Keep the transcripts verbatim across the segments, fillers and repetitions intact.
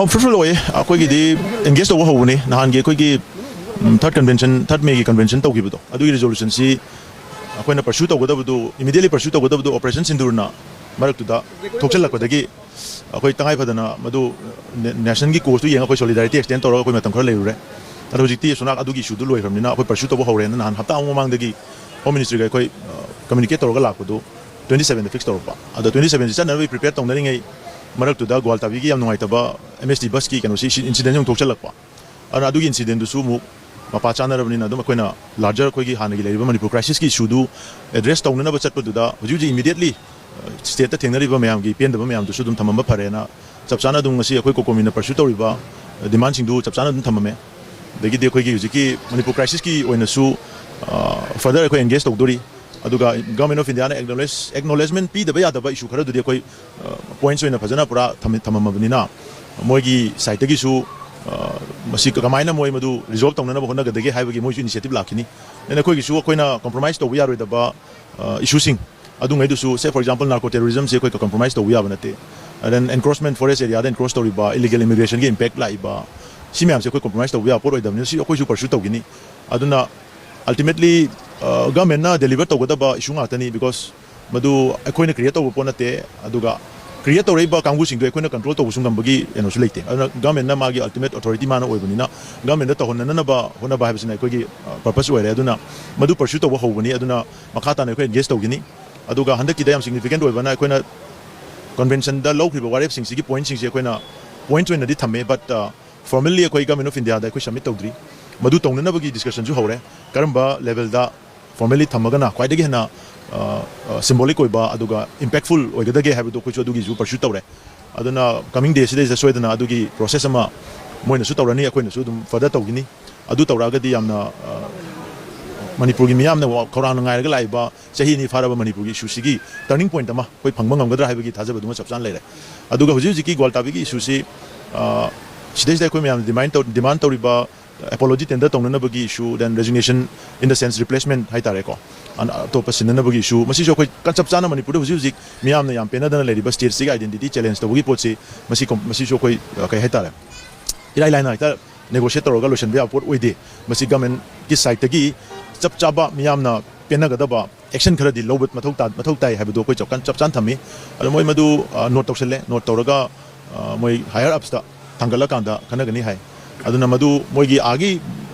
ꯐ꯭ꯔꯨꯠꯐꯨꯜ ꯑꯣꯏꯌꯦ꯫ ꯑꯩꯈꯣꯏꯒꯤꯗꯤ ꯑꯦꯡꯒꯦꯖ ꯇꯧꯕ ꯍꯧꯕꯅꯤ꯫ ꯅꯍꯥꯟꯒꯤ ꯑꯩꯈꯣꯏꯒꯤ ꯊꯥꯔꯠ ꯀꯟꯚꯦꯟꯁꯟ, ꯊꯥꯔꯠ ꯃꯦꯒꯤ ꯀꯟꯚꯦꯟꯁꯟ ꯇꯧꯈꯤꯕꯗꯣ, ꯑꯗꯨꯒꯤ ꯔꯤꯖꯣꯂꯨꯁꯟꯁꯤ ꯑꯩꯈꯣꯏꯅ ꯄꯔꯁꯨ ꯇꯧꯒꯗꯕꯗꯨ, ꯏꯃꯤꯗꯤꯌꯦꯠꯂꯤ ꯄꯔꯁꯨ ꯇꯧꯒꯗꯕꯗꯨ ꯑꯣꯄꯔꯦꯁꯟ ꯁꯤꯟꯗꯨꯔꯅ ꯃꯔꯛꯇꯨꯗ ꯊꯣꯛꯆꯜꯂꯛꯄꯗꯒꯤ ꯑꯩꯈꯣꯏ ꯇꯉꯥꯏ ꯐꯗꯅ ꯃꯗꯨ ꯅꯦ-, ꯅꯦꯁꯟꯒꯤ ꯀꯣꯁꯇꯨ ꯌꯦꯡꯉꯒ ꯑꯩꯈꯣꯏ ꯁꯣꯂꯤꯗꯥꯔꯤꯇꯤ ꯑꯦꯛꯁꯇꯦꯟ ꯇꯧꯔꯒ ꯑꯩꯈꯣꯏ ꯃꯇꯝ ꯈꯔ ꯂꯩꯔꯨꯔꯦ꯫ ꯑꯗꯣ ꯍꯧꯖꯤꯛꯇꯤ ꯁꯣꯅꯥꯛ ꯑꯗꯨꯒꯤ ꯏꯁꯨꯗꯨ ꯂꯣꯏꯈ꯭ꯔꯕꯅꯤꯅ ꯑꯩꯈꯣꯏ ꯄꯔꯁꯨ ꯇꯧꯕ ꯍꯧꯔꯦꯅ ꯅꯍꯥꯟ ꯍꯞꯇꯥ ꯑꯃ ꯃꯃꯥꯡꯗꯒꯤ ꯍꯣꯝ ꯃꯤꯅꯤꯁꯇ꯭ꯔꯤꯒ ꯑꯩꯈꯣꯏ ꯀꯝꯃ꯭ꯌꯨꯅꯤꯀꯦꯠ ꯇꯧꯔꯒ ꯂꯥꯛꯄꯗꯨ ꯇ꯭ꯋꯦꯟꯇꯤ ꯁꯕꯦꯟꯗ ꯐꯤꯛꯁ ꯇꯧꯔꯛꯄ꯫ ꯑꯗꯣ ꯇ꯭ꯋꯦꯟꯇꯤ ꯁꯕꯦꯟꯁꯤ ꯆꯠꯅꯕꯒꯤ ꯄ꯭ꯔꯤꯄꯦꯌꯔ ꯇꯧꯅꯔꯤꯉꯩ ꯃꯔꯛꯇꯨꯗ ꯒ꯭ꯋꯥꯜꯇꯥꯕꯤꯒꯤ ꯌꯥꯝ ꯅꯨꯡꯉꯥꯏꯇꯕ ꯑꯦꯝ ꯑꯦꯁ ꯇꯤ ꯕꯁꯀꯤ ꯀꯩꯅꯣꯁꯤ ꯏꯟꯁꯤꯗꯦꯟꯁꯤ ꯑꯃꯨꯛ ꯊꯣꯛꯆꯜꯂꯛꯄ꯫ ꯑꯗꯨꯅ ꯑꯗꯨꯒꯤ ꯏꯟꯁꯤꯗꯦꯟꯗꯨꯁꯨ ꯑꯃꯨꯛ ꯃꯄꯥ ꯆꯥꯅꯔꯕꯅꯤꯅ ꯑꯗꯨꯝ ꯑꯩꯈꯣꯏꯅ ꯂꯥꯔꯖꯔ ꯑꯩꯈꯣꯏꯒꯤ ꯍꯥꯟꯅꯒꯤ ꯂꯩꯔꯤꯕ ꯃꯅꯤꯄꯨꯔ ꯀ꯭ꯔꯥꯏꯁꯤꯁꯀꯤ ꯏꯁꯨꯗꯨ ꯑꯦꯗ꯭ꯔꯦꯁ ꯇꯧꯅꯅꯕ ꯆꯠꯄꯗꯨꯗ ꯍꯧꯖꯤꯛ ꯍꯧꯖꯤꯛ ꯏꯃꯤꯗꯤꯌꯦꯠꯂꯤ ꯁ꯭ꯇꯦꯠꯇ ꯊꯦꯡꯅꯔꯤꯕ ꯃꯌꯥꯝꯒꯤ ꯄꯦꯟꯗꯕ ꯃꯌꯥꯝꯗꯨꯁꯨ ꯑꯗꯨꯝ ꯊꯝꯃꯝꯕ ꯐꯔꯦꯅ ꯆꯞ ꯆꯥꯅ ꯑꯗꯨꯝ ꯉꯁꯤ ꯑꯩꯈꯣꯏ ꯀꯣꯀꯣꯃꯤꯅ ꯄꯔꯁꯨ ꯇꯧꯔꯤꯕ ꯗꯤꯃꯥꯟꯁꯤꯡꯗꯨ ꯆꯞ ꯆꯥꯅ ꯑꯗꯨꯝ ꯊꯝꯃꯝꯃꯦ꯫ ꯑꯗꯒꯤꯗꯤ ꯑꯩꯈꯣꯏꯒꯤ ꯍꯧꯖꯤꯛꯀꯤ ꯃꯅꯤꯄꯨꯔ ꯀ꯭ꯔꯥꯏꯁꯤꯁꯀꯤ ꯑꯣꯏꯅꯁꯨ ꯐꯔꯗꯔ ꯑꯩꯈꯣꯏ ꯑꯦꯡꯒꯦꯖ ꯇꯧꯗꯣꯔꯤ꯫ ꯑꯗꯨꯒ government of Indian acknowledge acknowledgement ꯄꯤꯗꯕ ꯌꯥꯗꯕ ꯏꯁꯨ ꯈꯔꯗꯨꯗꯤ ꯑꯩꯈꯣꯏ ꯄꯣꯏꯟꯠꯁ ꯑꯣꯏꯅ ꯐꯖꯅ ꯄꯨꯔꯥ ꯊꯝꯃꯤ- ꯊꯝꯃꯝꯃꯕꯅꯤꯅ ꯃꯣꯏꯒꯤ ꯁꯥꯏꯠꯇꯒꯤꯁꯨ ꯃꯁꯤ ꯀꯃꯥꯏꯅ ꯃꯣꯏ ꯃꯗꯨ ꯔꯤꯖꯣꯜꯕ ꯇꯧꯅꯅꯕ ꯍꯣꯠꯅꯒꯗꯒꯦ ꯍꯥꯏꯕꯒꯤ ꯃꯣꯏꯁꯨ ꯏꯅꯤꯁꯤꯌꯦꯇꯤꯚ ꯂꯥꯛꯈꯤꯅꯤ꯫ ꯑꯗꯨꯅ ꯑꯩꯈꯣꯏꯒꯤꯁꯨ ꯑꯩꯈꯣꯏꯅ ꯀꯣꯝꯄ꯭ꯔꯣꯃꯥꯏꯁ ꯇꯧꯕ ꯌꯥꯔꯣꯏꯗꯕ ꯏꯁꯨꯁꯤꯡ ꯑꯗꯨꯉꯩꯗꯨꯁꯨ, ꯁꯦ ꯐꯣꯔ ꯑꯦꯛꯖꯥꯝꯄꯜ ꯅꯥꯔꯀꯣ ꯇꯦꯔꯣꯔꯤꯖꯝꯁꯤ ꯑꯩꯈꯣꯏ ꯀꯝꯄ꯭ꯔꯣꯃꯥꯏꯁ ꯇꯧꯕ ꯌꯥꯕ ꯅꯠꯇꯦ꯫ ꯑꯗ ꯑꯦꯟꯀ꯭ꯔꯣꯆꯃꯦꯟ, ꯐꯣꯔꯦꯁ ꯑꯦꯔꯤꯌꯥꯗ ꯑꯦꯟꯀ꯭ꯔꯣꯆ ꯇꯧꯔꯤꯕ, ꯏꯂꯤꯒꯦꯜ ꯏꯃꯤꯒ꯭ꯔꯦꯁꯟꯒꯤ ꯏꯝꯄꯦꯛ ꯂꯥꯛꯏꯕ, ꯁꯤ ꯃꯌꯥꯝꯁꯦ ꯑꯩꯈꯣꯏ ꯀꯝꯄ꯭ꯔꯣꯃꯥꯏꯁ ꯇꯧꯕ ꯌꯥꯕ ꯄꯣꯠ ꯑꯣꯏꯗꯕꯅꯤꯅ ꯁꯤ ꯑꯩꯈꯣꯏꯁꯨ ꯄꯔꯁꯨ ꯇꯧꯈꯤꯅꯤ꯫ ꯑꯗꯨꯅ ꯑꯜꯇꯤꯃꯦꯠꯂꯤ ꯒꯚꯔꯟꯃꯦꯟꯅ ꯗꯦꯂꯤꯚꯔ ꯇꯧꯒꯗꯕ ꯏꯁꯨ ꯉꯥꯛꯇꯅꯤ, ꯕꯤꯀꯣꯁ ꯃꯗꯨ ꯑꯩꯈꯣꯏꯅ ꯀ꯭ꯔꯤꯌꯦꯠ ꯇꯧꯕ ꯄꯣꯠ ꯅꯠꯇꯦ꯫ ꯑꯗꯨꯒ ꯀ꯭ꯔꯤꯌꯦꯠ ꯇꯧꯔꯛꯏꯕ ꯀꯥꯡꯕꯨꯁꯤꯡꯗꯣ ꯑꯩꯈꯣꯏꯅ ꯀꯟꯇ꯭ꯔꯣꯜ ꯇꯧꯕꯁꯨ ꯉꯝꯕꯒꯤ ꯀꯩꯅꯣꯁꯨ ꯂꯩꯇꯦ꯫ ꯑꯗꯨꯅ ꯒꯚꯔꯟꯃꯦꯟꯅ ꯃꯥꯒꯤ ꯑꯜꯇꯤꯃꯦꯠ ꯑꯣꯊꯣꯔꯤꯇꯤ ꯃꯥꯅ ꯑꯣꯏꯕꯅꯤꯅ ꯒꯚꯔꯟꯃꯦꯟꯗ ꯇꯧꯍꯟꯅꯅꯕ ꯍꯣꯠꯅꯕ ꯍꯥꯏꯕꯁꯤꯅ ꯑꯩꯈꯣꯏꯒꯤ ꯄꯔꯄꯁ ꯑꯣꯏꯔꯦ꯫ ꯑꯗꯨꯅ ꯃꯗꯨ ꯄꯔꯁꯨ ꯇꯧꯕ ꯍꯧꯕꯅꯤ꯫ ꯑꯗꯨꯅ ꯃꯈꯥ ꯇꯥꯅ ꯑꯩꯈꯣꯏ ꯑꯦꯡꯒꯦꯖ ꯇꯧꯈꯤꯅꯤ꯫ ꯑꯗꯨꯒ ꯍꯟꯗꯛꯀꯤꯗ ꯌꯥꯝ ꯁꯤꯒꯅꯤꯐꯤꯀꯦꯟꯠ ꯑꯣꯏꯕꯅ ꯑꯩꯈꯣꯏꯅ ꯀꯟꯚꯦꯟꯁꯟꯗ ꯂꯧꯈ꯭ꯔꯤꯕ ꯋꯥꯔꯦꯞꯁꯤꯡꯁꯤꯒꯤ ꯄꯣꯏꯟꯠꯁꯤꯡꯁꯤ ꯑꯩꯈꯣꯏꯅ ꯄꯣꯏꯟꯠꯁ ꯑꯣꯏꯅꯗꯤ ꯊꯝꯃꯦ, ꯕꯠ ꯐꯣꯔꯃꯦꯜꯂꯤ ꯑꯩꯈꯣꯏ ꯒꯚꯔꯟꯃꯦꯟ ꯑꯣꯐ ꯏꯟꯗꯤꯌꯥꯗ ꯑꯩꯈꯣꯏ ꯁꯕꯃꯤꯠ ꯇꯧꯗ꯭ꯔꯤ꯫ ꯃꯗꯨ ꯇꯧꯅꯅꯕꯒꯤ ꯗꯤꯁꯀꯁꯟꯁꯨ ꯍꯧꯔꯦ꯫ ꯀꯔꯝꯕ ꯂꯦꯚꯦꯜꯗ ꯐꯣꯔꯃꯦꯜꯂꯤ ꯊꯝꯃꯒꯅ ꯈ꯭ꯋꯥꯏꯗꯒꯤ ꯍꯦꯟꯅ ꯁꯤꯝꯕꯣꯂꯤꯛ ꯑꯣꯏꯕ ꯑꯗꯨꯒ ꯏꯝꯄꯦꯛꯐꯨꯜ ꯑꯣꯏꯒꯗꯒꯦ ꯍꯥꯏꯕꯗꯨ ꯑꯩꯈꯣꯏꯁꯨ ꯑꯗꯨꯒꯤꯁꯨ ꯄꯔꯁꯨ ꯇꯧꯔꯦ꯫ ꯑꯗꯨꯅ ꯀꯃꯤꯡ ꯗꯦꯁꯤꯗꯩꯗ ꯁꯣꯏꯗꯅ ꯑꯗꯨꯒꯤ ꯄ꯭ꯔꯣꯁꯦꯁ ꯑꯃ ꯃꯣꯏꯅꯁꯨ ꯇꯧꯔꯅꯤ, ꯑꯩꯈꯣꯏꯅꯁꯨ ꯑꯗꯨꯝ ꯐꯔꯗꯔ ꯇꯧꯈꯤꯅꯤ꯫ ꯑꯗꯨ ꯇꯧꯔꯛꯑꯒꯗꯤ ꯌꯥꯝꯅ ꯃꯅꯤꯄꯨꯔꯒꯤ ꯃꯤꯌꯥꯝꯅ ꯈꯧꯔꯥꯡꯅ ꯉꯥꯏꯔꯒ ꯂꯥꯛꯏꯕ ꯆꯍꯤ ꯑꯅꯤ ꯐꯥꯔꯕ ꯃꯅꯤꯄꯨꯔꯒꯤ ꯏꯁꯨꯁꯤꯒꯤ ꯇꯔꯅꯤꯡ ꯄꯣꯏꯟꯠ ꯑꯃ ꯑꯩꯈꯣꯏ ꯐꯪꯕ ꯉꯝꯒꯗ꯭ꯔꯥ ꯍꯥꯏꯕꯒꯤ ꯊꯥꯖꯕꯗꯨꯃ ꯆꯞ ꯆꯥꯅ ꯂꯩꯔꯦ꯫ ꯑꯗꯨꯒ ꯍꯧꯖꯤꯛ ꯍꯧꯖꯤꯛꯀꯤ ꯒ꯭ꯋꯥꯜꯇꯥꯕꯤꯒꯤ ꯏꯁꯨꯁꯤ ꯁꯤꯗꯩꯁꯤꯗ ꯑꯩꯈꯣꯏ ꯃꯌꯥꯝꯅ ꯗꯤꯃꯥꯟ ꯇꯧ ꯗꯤꯃꯥꯟ ꯇꯧꯔꯤꯕ ꯑꯦꯄꯣꯂꯣꯖꯤ ꯇꯦꯟꯗꯔ ꯇꯧꯅꯅꯕꯒꯤ ꯏꯁꯨ, then resignation in the sense replacement ꯍꯥꯏꯇꯥꯔꯦꯀꯣ, ꯑꯇꯣꯞꯄ ꯁꯤꯟꯅꯅꯕꯒꯤ ꯏꯁꯨ, ꯃꯁꯤꯁꯨ ꯑꯩꯈꯣꯏ ꯆꯞ ꯆꯥꯅ ꯃꯅꯤꯄꯨꯔꯗ ꯍꯧꯖꯤꯛ ꯍꯧꯖꯤꯛ ꯃꯤꯌꯥꯝꯅ ꯌꯥꯝ ꯄꯦꯟꯅꯗꯅ ꯂꯩꯔꯤꯕ ꯁ꯭ꯇꯦꯠꯁꯤꯒꯤ ꯑꯥꯏꯗꯦꯟꯇꯤꯇꯤ ꯆꯦꯂꯦꯟꯖ ꯇꯧꯕꯒꯤ ꯄꯣꯠꯁꯤ, ꯃꯁꯤ ꯃꯁꯤꯁꯨ ꯑꯩꯈꯣꯏ ꯀꯩ ꯍꯥꯏꯇꯥꯔꯦ, ꯏꯔꯥꯏ ꯂꯥꯏꯅ ꯍꯦꯛꯇ ꯅꯦꯒꯣꯁꯤꯌꯦꯠ ꯇꯧꯔꯒ ꯂꯣꯏꯁꯤꯟꯕ ꯌꯥꯕ ꯄꯣꯠ ꯑꯣꯏꯗꯦ꯫ ꯃꯁꯤ ꯒꯃꯦꯟꯒꯤ ꯁꯥꯏꯠꯇꯒꯤ ꯆꯞ ꯆꯥꯕ ꯃꯤꯌꯥꯝꯅ ꯄꯦꯟꯅꯒꯗꯕ ꯑꯦꯛꯁꯟ ꯈꯔꯗꯤ ꯂꯧꯕ ꯃꯊꯧ ꯇꯥ-, ꯃꯊꯧ ꯇꯥꯏ ꯍꯥꯏꯕꯗꯨ ꯑꯩꯈꯣꯏ ꯆꯞ ꯀꯟ-, ꯆꯞ ꯆꯥꯅ ꯊꯝꯃꯤ꯫ ꯑꯗꯣ ꯃꯣꯏ ꯃꯗꯨ, ꯑ, ꯅꯣꯠ ꯇꯧꯁꯜꯂꯦ, ꯅꯣꯠ ꯇꯧꯔꯒ, ꯑ, ꯃꯣꯏ ꯍꯥꯌꯔ ꯑꯞꯁꯇ ꯊꯥꯡꯒꯠꯂꯀꯥꯟꯗ ꯈꯟꯅꯒꯅꯤ ꯍꯥꯏ꯫ ꯑꯗꯨꯅ ꯃꯗꯨ ꯃꯣꯏꯒꯤ ꯑꯥꯒꯤ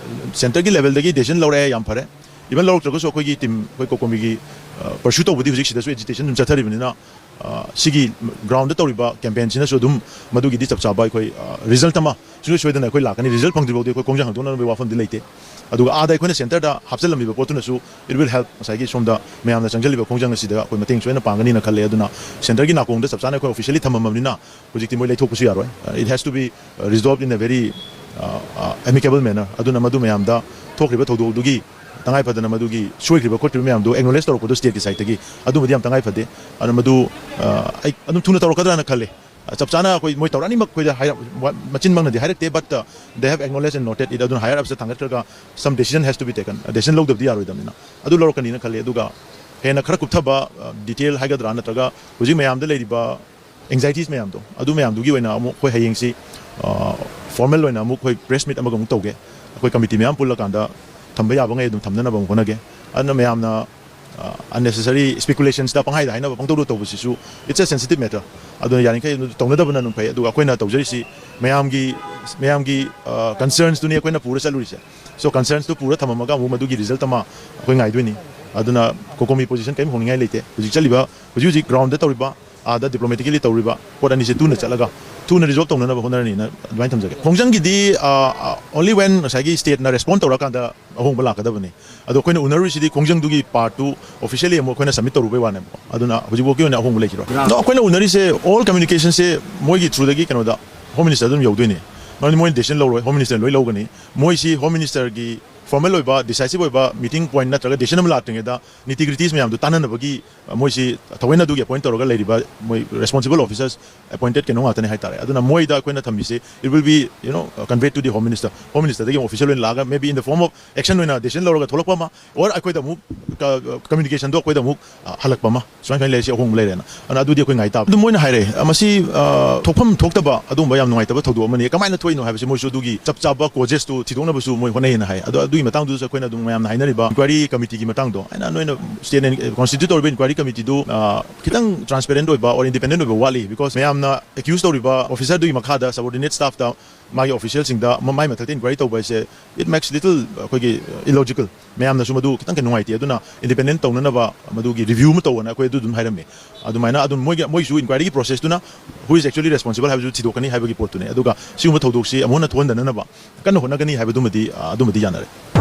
ꯁꯦꯟꯇꯔꯒꯤ ꯂꯦꯚꯦꯜꯗꯒꯤ ꯗꯦꯁꯤꯖꯟ ꯂꯧꯔꯛꯑꯦ, ꯌꯥꯝ ꯐꯔꯦ꯫ ꯏꯚꯟ ꯂꯧꯔꯛꯇ꯭ꯔꯒꯁꯨ ꯑꯩꯈꯣꯏꯒꯤ ꯇꯤꯝ, ꯑꯩꯈꯣꯏ ꯀꯣꯀꯣꯃꯤꯒꯤ, ꯑ, ꯄꯔꯁꯨ ꯇꯧꯕꯗꯤ ꯍꯧꯖꯤꯛ ꯁꯤꯗꯁꯨ ꯑꯦꯖꯤꯇꯦꯁꯟ ꯑꯗꯨꯝ ꯆꯠꯊꯔꯤꯕꯅꯤꯅ, ꯑ, ꯁꯤꯒꯤ ꯒ꯭ꯔꯥꯎꯟꯗ ꯇꯧꯔꯤꯕ ꯀꯦꯝꯄꯦꯟꯁꯤꯅꯁꯨ ꯑꯗꯨꯝ ꯃꯗꯨꯒꯤꯗꯤ ꯆꯞ ꯆꯥꯕ ꯑꯩꯈꯣꯏ, ꯑ, ꯔꯤꯖꯜꯠ ꯑꯃ ꯁꯨꯡꯁꯣꯏ ꯁꯣꯏꯗꯅ ꯑꯩꯈꯣꯏ ꯂꯥꯛꯀꯅꯤ꯫ ꯔꯤꯖꯜꯠ ꯐꯪꯗ꯭ꯔꯤꯐꯥꯎꯗꯤ ꯑꯩꯈꯣꯏ ꯈꯣꯡꯖꯪ ꯍꯥꯡꯗꯣꯛꯅꯕꯒꯤ ꯋꯥꯐꯝꯗꯤ ꯂꯩꯇꯦ꯫ ꯑꯗꯨꯒ ꯑꯥꯗ ꯑꯩꯈꯣꯏꯅ ꯁꯦꯟꯇꯔꯗ ꯍꯥꯞꯆꯤꯜꯂꯝꯃꯤꯕ ꯄꯣꯠꯇꯨꯅꯁꯨ it will help, ꯉꯁꯥꯏꯒꯤ ꯁꯣꯝꯗ ꯃꯌꯥꯝꯅ ꯆꯪꯁꯤꯜꯂꯤꯕ ꯈꯣꯡꯖꯪ ꯑꯁꯤꯗ ꯑꯩꯈꯣꯏ ꯃꯇꯦꯡ ꯁꯣꯏꯅ ꯄꯥꯡꯒꯅꯤꯅ ꯈꯜꯂꯦ꯫ ꯑꯗꯨꯅ ꯁꯦꯟꯇꯔꯒꯤ ꯅꯥꯀꯣꯡꯗ ꯆꯞ ꯆꯥꯅ ꯑꯩꯈꯣꯏ ꯑꯣꯐꯤꯁꯤꯌꯦꯜꯂꯤ ꯊꯝꯃꯝꯃꯕꯅꯤꯅ ꯍꯧꯖꯤꯛꯇꯤ ꯃꯣꯏ ꯂꯩꯊꯣꯛꯄꯁꯨ ꯌꯥꯔꯣꯏ꯫ It has to be resolved in a very, uh, uh, amicable manner꯫ ꯑꯗꯨꯅ ꯃꯗꯨ ꯃꯌꯥꯝꯗ ꯊꯣꯛꯈ꯭ꯔꯤꯕ ꯊꯧꯗꯣꯛꯇꯨꯒꯤ ꯇꯉꯥꯏ ꯐꯗꯅ ꯃꯗꯨꯒꯤ ꯁꯣꯏꯈ꯭ꯔꯤꯕ ꯈꯣꯠꯈ꯭ꯔꯤꯕ ꯃꯌꯥꯝꯗꯣ ꯑꯦꯛꯅꯣꯂꯦꯖ ꯇꯧꯔꯛꯄꯗꯣ ꯁ꯭ꯇꯦꯠꯀꯤ ꯁꯥꯏꯠꯇꯒꯤ, ꯑꯗꯨꯃꯗꯤ ꯌꯥꯝ ꯇꯉꯥꯏ ꯐꯗꯦ꯫ ꯑꯗꯨꯅ ꯃꯗꯨ, ꯑ, ꯑꯩ ꯑꯗꯨꯝ ꯊꯨꯅ ꯇꯧꯔꯛꯀꯗ꯭ꯔꯥꯅ ꯈꯜꯂꯦ꯫ ꯑ, ꯆꯞ ꯆꯥꯅ ꯑꯩꯈꯣꯏ ꯃꯣꯏ ꯇꯧꯔꯛꯑꯅꯤꯃꯛ ꯑꯩꯈꯣꯏꯗ ꯍꯥꯏꯔ-, ꯋꯥ-, ꯃꯆꯤꯟꯃꯛꯅꯗꯤ ꯍꯥꯏꯔꯛꯇꯦ, but, uh, they have acknowledged and noted it꯫ ꯑꯗꯨꯅ ꯍꯥꯌꯔ ꯑꯞꯁꯇ ꯊꯥꯡꯒꯠꯈ꯭ꯔꯒ some decision has to be taken꯫ Decision ꯂꯧꯗꯕꯗꯤ ꯌꯥꯔꯣꯏꯗꯕꯅꯤꯅ ꯑꯗꯨ ꯂꯧꯔꯛꯀꯅꯤꯅ ꯈꯜꯂꯦ꯫ ꯑꯗꯨꯒ ꯍꯦꯟꯅ ꯈꯔ ꯀꯨꯞꯊꯕ, ꯑ, ꯗꯤꯇꯦꯜ ꯍꯥꯏꯒꯗ꯭ꯔꯥ, ꯅꯠꯇ꯭ꯔꯒ ꯍꯧꯖꯤꯛ ꯃꯌꯥꯝꯗ ꯂꯩꯔꯤꯕ ꯑꯦꯡꯖꯥꯏꯇꯤꯁ ꯃꯌꯥꯝꯗꯣ, ꯑꯗꯨ ꯃꯌꯥꯝꯗꯨꯒꯤ ꯑꯣꯏꯅ ꯑꯃꯨꯛ ꯑꯩꯈꯣꯏ ꯍꯌꯦꯡꯁꯤ, ꯑ, ꯐꯣꯔꯃꯦꯜ ꯑꯣꯏꯅ ꯑꯃꯨꯛ ꯑꯩꯈꯣꯏ ꯄ꯭ꯔꯦꯁ ꯃꯤꯠ ꯑꯃꯒ ꯑꯃꯨꯛ ꯇꯧꯒꯦ꯫ ꯑꯩꯈꯣꯏ ꯀꯃꯤꯇꯤ ꯃꯌꯥꯝ ꯄꯨꯜꯂꯀꯥꯟꯗ ꯊꯝꯕ ꯌꯥꯕꯉꯩ ꯑꯗꯨꯝ ꯊꯝꯅꯅꯕ ꯑꯃꯨꯛ ꯍꯣꯠꯅꯒꯦ꯫ ꯑꯗꯨꯅ ꯃꯌꯥꯝꯅ, ꯑ, unnecessary ꯏꯁꯄꯤꯀꯨꯂꯦꯁꯟꯁꯇ ꯄꯪꯍꯥꯏꯗ ꯍꯥꯏꯅꯕ, ꯄꯪꯇꯧꯗ ꯇꯧꯕꯁꯤꯁꯨ it's a sensitive matter꯫ ꯑꯗꯨꯅ ꯌꯥꯔꯤꯈꯩ ꯑꯗꯨ ꯇꯧꯅꯗꯕꯅ ꯑꯗꯨꯝ ꯐꯩ꯫ ꯑꯗꯨꯒ ꯑꯩꯈꯣꯏꯅ ꯇꯧꯖꯔꯤꯁꯤ ꯃꯌꯥꯝꯒꯤ, ꯃꯌꯥꯝꯒꯤ, ꯑ, ꯀꯟꯁꯔꯟꯁꯇꯨꯅꯤ ꯑꯩꯈꯣꯏꯅ ꯄꯨꯔ ꯆꯠꯂꯨꯔꯤꯁꯦ꯫ So ꯀꯟꯁꯔꯟꯁꯇꯨ ꯄꯨꯔ ꯊꯝꯃꯝꯃꯒ ꯑꯃꯨꯛ ꯃꯗꯨꯒꯤ ꯔꯤꯖꯜꯠ ꯑꯃ ꯑꯩꯈꯣꯏ ꯉꯥꯏꯗꯣꯏꯅꯤ꯫ ꯑꯗꯨꯅ ꯀꯣꯀꯣꯃꯤ ꯄꯣꯖꯤꯁꯟ ꯀꯔꯤꯝ ꯍꯣꯡꯅꯤꯡꯉꯥꯏ ꯂꯩꯇꯦ꯫ ꯍꯧꯖꯤꯛ ꯆꯠꯂꯤꯕ, ꯍꯧꯖꯤꯛ ꯍꯧꯖꯤꯛ ꯒ꯭ꯔꯥꯎꯟꯗ ꯇꯧꯔꯤꯕ, ꯑꯥꯗ ꯗꯤꯄ꯭ꯂꯣꯃꯦꯇꯤꯀꯦꯂꯤ ꯇꯧꯔꯤꯕ ꯄꯣꯠ ꯑꯅꯤꯁꯦ ꯇꯨꯅ ꯆꯠꯂꯒ ꯊꯨꯅ ꯔꯤꯖꯣꯜꯕ ꯇꯧꯅꯅꯕ ꯍꯣꯠꯅꯔꯅꯤꯅ ꯑꯗꯨꯃꯥꯏꯅ ꯊꯝꯖꯒꯦ꯫ ꯈꯣꯡꯖꯪꯒꯤꯗꯤ, ꯑ, ꯑ, only when ꯉꯁꯥꯏꯒꯤ ꯁ꯭ꯇꯦꯠꯅ ꯔꯦꯁꯄꯣꯟ ꯇꯧꯔꯀꯥꯟꯗ ꯑꯍꯣꯡꯕ ꯂꯥꯛꯀꯗꯕꯅꯤ꯫ ꯑꯗꯣ ꯑꯩꯈꯣꯏꯅ ꯎꯅꯔꯨꯔꯤꯁꯤꯗꯤ ꯈꯣꯡꯖꯪꯗꯨꯒꯤ ꯄꯥꯔꯠꯇꯨ ꯑꯣꯐꯤꯁꯤꯌꯦꯜꯂꯤ ꯑꯃꯨꯛ ꯑꯩꯈꯣꯏꯅ ꯁꯕꯃꯤꯠ ꯇꯧꯔꯨꯕꯩ ꯋꯥꯅꯦꯕꯀꯣ꯫ ꯑꯗꯨꯅ ꯍꯧꯖꯤꯛꯐꯥꯎꯒꯤ ꯑꯣꯏꯅ ꯑꯍꯣꯡꯕ ꯂꯩꯈꯤꯔꯣꯏ꯫ ꯑꯗꯣ ꯑꯩꯈꯣꯏꯅ ꯎꯅꯔꯤꯁꯦ, ꯑꯣꯜ ꯀꯝꯃ꯭ꯌꯨꯅꯤꯀꯦꯁꯟꯁꯦ ꯃꯣꯏꯒꯤ ꯊ꯭ꯔꯨꯗꯒꯤ ꯀꯩꯅꯣꯗ ꯍꯣꯝ ꯃꯤꯅꯤꯁꯇꯔ ꯑꯗꯨꯝ ꯌꯧꯗꯣꯏꯅꯤ꯫ ꯃꯔꯝꯗꯤ ꯃꯣꯏꯅ ꯗꯦꯁꯤꯖꯟ ꯂꯧꯔꯣꯏ, ꯍꯣꯝ ꯃꯤꯅꯤꯁꯇꯔꯅ ꯂꯣꯏ ꯂꯧꯒꯅꯤ꯫ ꯃꯣꯏꯁꯤ ꯍꯣꯝ ꯃꯤꯅꯤꯁꯇꯔꯒꯤ Formal ꯑꯣꯏꯕ, decisive ꯑꯣꯏꯕ meeting point ꯅꯠꯇ꯭ꯔꯒ decision ꯑꯃ ꯂꯥꯛꯇ꯭ꯔꯤꯉꯩꯗ nitty gritties ꯃꯌꯥꯝꯗꯨ ꯇꯥꯟꯅꯅꯕꯒꯤ, ꯑ, ꯃꯣꯏꯁꯤ ꯊꯑꯣꯏꯅ ꯑꯗꯨꯒꯤ appoint ꯇꯧꯔꯒ ꯂꯩꯔꯤꯕ ꯃꯣꯏ responsible officers, appointed ꯀꯩꯅꯣ ꯉꯥꯛꯇꯅꯤ ꯍꯥꯏꯇꯥꯔꯦ꯫ ꯑꯗꯨꯅ ꯃꯣꯏꯗ ꯑꯩꯈꯣꯏꯅ ꯊꯝꯃꯤꯁꯤ, it will be, you know, conveyed to the Home Minister. Home Minister ꯗꯒꯤ official ꯑꯣꯏꯅ ꯂꯥꯛꯑꯒ, maybe in the form of action ꯑꯣꯏꯅ decision ꯂꯧꯔꯒ ꯊꯣꯛꯂꯛꯄ ꯑꯃ, or ꯑꯩꯈꯣꯏꯗ ꯑꯃꯨꯛ ꯀ-, communication ꯗꯣ ꯑꯩꯈꯣꯏꯗ ꯑꯃꯨꯛ, ꯑ, ꯍꯜꯂꯛꯄ ꯑꯃ, ꯁꯨꯃꯥꯏ ꯁꯨꯃꯥꯏꯅ ꯂꯩꯔꯦ, ꯁꯤ ꯑꯍꯣꯡꯕ ꯂꯩꯔꯦꯅ꯫ ꯑꯗꯨꯅ ꯑꯗꯨꯗꯤ ꯑꯩꯈꯣꯏ ꯉꯥꯏ ꯇꯥꯕ꯫ ꯑꯗꯨ ꯃꯣꯏꯅ ꯍꯥꯏꯔꯦ, ꯑ, ꯃꯁꯤ, ꯑ, ꯊꯣꯛꯐꯝ ꯊꯣꯛꯇꯕ ꯑꯗꯨꯒꯨꯝꯕ ꯌꯥꯝ ꯅꯨꯡꯉꯥꯏꯇꯕ ꯊꯧꯗꯣꯛ ꯑꯃꯅꯤ꯫ ꯀꯃꯥꯏꯅ ꯊꯣꯛꯏꯅꯣ ꯍꯥꯏꯕꯁꯤ ꯃꯣꯏꯁꯨ ꯑꯗꯨꯒꯤ ꯆꯞ ꯆꯥꯕ causes ꯇꯨ ꯊꯤꯗꯣꯛꯅꯕꯁꯨ ꯃꯣꯏ ꯍꯣꯠꯅꯩꯌꯦꯅ ꯍꯥꯏ꯫ ꯑꯗꯣ ꯑꯗꯨꯒꯤ ꯃꯇꯥꯡꯗꯨꯗꯁꯨ ꯑꯩꯈꯣꯏꯅ ꯑꯗꯨꯝ ꯃꯌꯥꯝꯅ ꯍꯥꯏꯅꯔꯤꯕ inquiry committee ꯒꯤ ꯃꯇꯥꯡꯗꯣ, ꯑꯩꯅ ꯅꯣꯏꯅ state and constitute ꯇꯧꯔꯤꯕ inquiry committee ꯗꯨ, ꯑ, ꯈꯤꯇꯪ transparent ꯑꯣꯏꯕ or independent ꯑꯣꯏꯕ ꯋꯥꯠꯂꯤ, because ꯃꯌꯥꯝꯅ accuse ꯇꯧꯔꯤꯕ officer ꯗꯨꯒꯤ ꯃꯈꯥꯗ subordinate staff ꯇ ꯃꯥꯒꯤ official ꯁꯤꯡꯗ ꯃ-, ꯃꯥꯏ ꯃꯊꯛꯇ inquiry ꯇꯧꯕ ꯍꯥꯏꯁꯦ, it makes little, ꯑꯩꯈꯣꯏꯒꯤ, illogical꯫ ꯃꯌꯥꯝꯅꯁꯨ ꯃꯗꯨ ꯈꯤꯇꯪ ꯅꯨꯡꯉꯥꯏꯇꯦ꯫ ꯑꯗꯨꯅ independent ꯇꯧꯅꯅꯕ, ꯃꯗꯨꯒꯤ review ꯑꯃ ꯇꯧꯑꯣꯅ ꯑꯩꯈꯣꯏ ꯑꯗꯨ ꯑꯗꯨꯝ ꯍꯥꯏꯔꯝꯃꯤ꯫ ꯑꯗꯨꯃꯥꯏꯅ ꯑꯗꯨꯝ ꯃꯣꯏꯒꯤ, ꯃꯣꯏꯒꯤꯁꯨ inquiry ꯒꯤ process ꯇꯨꯅ who is actually responsible ꯍꯥꯏꯕꯁꯨ ꯊꯤꯗꯣꯛꯀꯅꯤ ꯍꯥꯏꯕꯒꯤ ꯄꯣꯠꯇꯨꯅꯤ꯫ ꯑꯗꯨꯒ ꯁꯤꯒꯨꯝꯕ ꯊꯧꯗꯣꯛꯁꯤ ꯑꯃꯨꯛ ꯍꯟꯅ ꯊꯣꯛꯍꯟꯗꯅꯕ ꯀꯟꯅ ꯍꯣꯠꯅꯒꯅꯤ ꯍꯥꯏꯕꯗꯨꯃꯗꯤ, ꯑ, ꯑꯗꯨꯃꯗꯤ ꯌꯥꯅꯔꯦ꯫